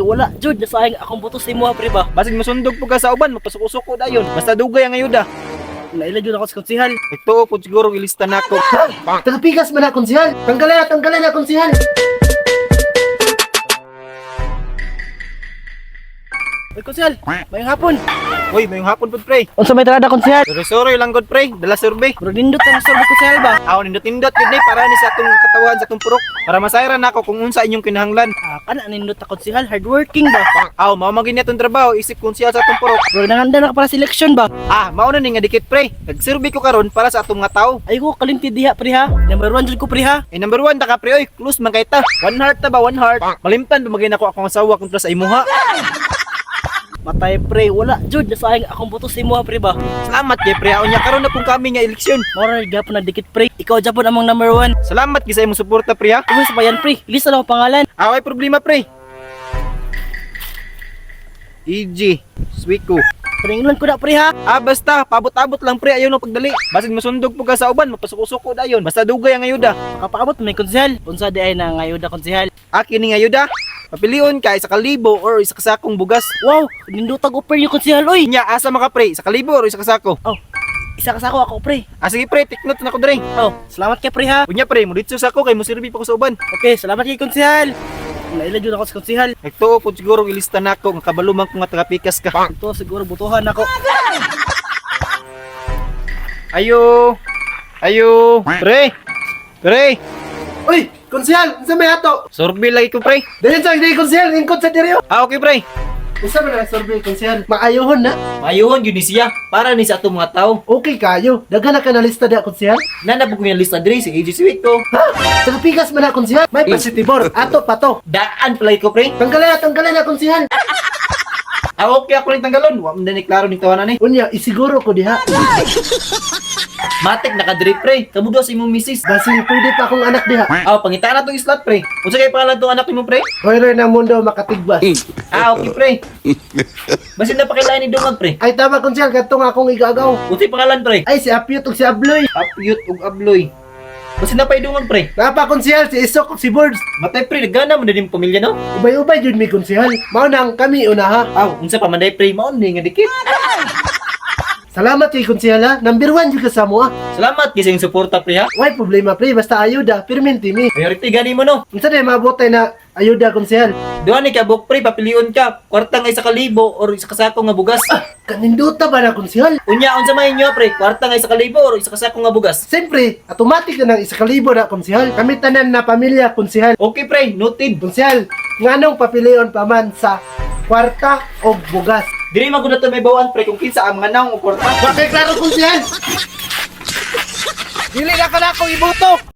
Wala jud, nasayang akong buto sa imuha, pre ba. Basig masundog po ka sa uban, mapasuko-suko dayon. Basta dugay ang ayuda. Naila jud ako sa konsehal. Ito po siguro ilista nako. Tagapikas man na, konsehal. Tanggalan na, konsehal. Uy, konsehal, mayong hapon. Uy, mayong hapon pud, pre. Unsa may tirada, konsehal? Sorry, sorry lang god, pre. Dala survey. Murag nindot ang survey, konsehal ba? Aw, nindot-nindot gid ni para ni sa atong katawan sa atong purok. Para masayran nako kung unsa inyong kinahanglan. Ah, kana nindot ta, konsehal, hardworking ba? Aw, mao man gini atong trabaho isip konsehal sa atong purok. Murag nanganda na ka para sa eleksyon ba? Ah, mao na ni nga dikit, pre. Nagsurvey ko karon para sa atong mga tao. Ay ko kalimti diha, pre ha. Number 1 jud ko, pre ha. Eh, number 1 ta ka, pre, oy, close man kay ta. One heart ta ba, one heart. Malimtan ba magay nako akong asawa kontra sa imuha. Matay, pre, wala jud, nasayang akong buto sa imuha, pre ba. Salamat kay pre. Unya karon na pong kami nga eleksyon. Mora gapon na dikit, pre. Ikaw japon among number 1. Salamat gyud sa imong suporta, pre ha. Uy, sa bayan, pre. Ilista lang ang pangalan. Away problema, pre. EG, Suico. Paninglan ko na, pre ha. Ah, basta, paabot-abot lang, pre, ayaw nang pagdali. Basig masundog po ka sa uban, mapasuko-suko dayon. Basta dugay ang ayuda. Makapaabot may konsehal. Unsa di ay na ngayuda, konsehal? Akin ning ayuda. Papilion ka isa ka libo or isa ka sakong bugas. Wow, nindutag offer yung konsehal oy. Nya asa maka, pre, isa ka libo or isa ka sako. Oh, isa ka sako ako, pre. Ah, sige pre, take note na ko dre. Oh, salamat kay pre ha. Unya pre, muditso sa ako kay moserbi pa ko sa uban. Okay, salamat kay konsehal. Naila jud ako sa konsehal. Nagtuo po siguro ilista nako nga kabaluman ko nga tagapikas ka. Ito siguro butuhan ako. Ayo. Ayo, pre. Pre, Uy, konsehal, unsa may ato? survey lagi ko, pre. Dili sa dili, konsehal, ingkod sa diri. Ah, okay pre. Unsa man ang survey, konsehal? Maayuhon na. Mayuhon yun ni siya para ni sa atong mga tao. Okay kayo. Daghan na ka na lista diha, konsehal. Nanabog ko yung lista dre si AJ Suito. Ha? Tagapikas man na, konsehal. May pasitibor. Ato pa to. Daan palagi ko, pre. Tanggalan na, konsehal. Ah, okay ako rin tanggalon. Wa man ni klaro ni tawanan ni. Unya, isiguro ko diha. Matik nakadre, pre. Kamo daw sa imong misis. Basing pwede pa akong anak diha. Ah, pangitaan na tong slot, pre. Unsa kay pangalan tong anak nimo, pre? Roy Roy na mundo makatigbas. Ah, okay pre. Basin na pakilain ni Dungag, pre. Ay tama, konsehal, katong akong igagaw. Unsay pangalan, pre? Ay si Apyot ug si Abloy. Apyut ug Abloy. Basin na pay Dungag, pre. Napa, konsehal, si Isok ug si Birds. Matay pre, nagana mo na din pamilya no? Ubay-ubay jud mi, konsehal. Mao nang kami una ha. Aw, unsa pa man day, pre, mao ni nga dikit. Salamat kay konsehal ha. Number 1 jud ka sa mo ha. Salamat kay sa iyong suporta, pre ha. Way problema, pre, basta ayuda, pirminti mi. Priority gani mo no. Unsa day maabotay na ayuda, konsehal? Duha ni ka buk, pre, papilion ka. Kwarta nga 1,000 or 1 ka sako nga bugas. Kaninduta ba na, konsehal? Unya unsa may inyo, pre? Kwarta nga 1,000 or 1 ka sako nga bugas. Siyempre, automatic na nang 1,000 na, konsehal. Kami tanan na pamilya, konsehal. Okay pre, noted. Konsehal, nganong papilion pa man sa kwarta o bugas? Dili man gud nato may bawaan, pre, kung kinsa ang mga naong o kwarta. Bakit klaro, konsehal? Dili na ka na ako iboto.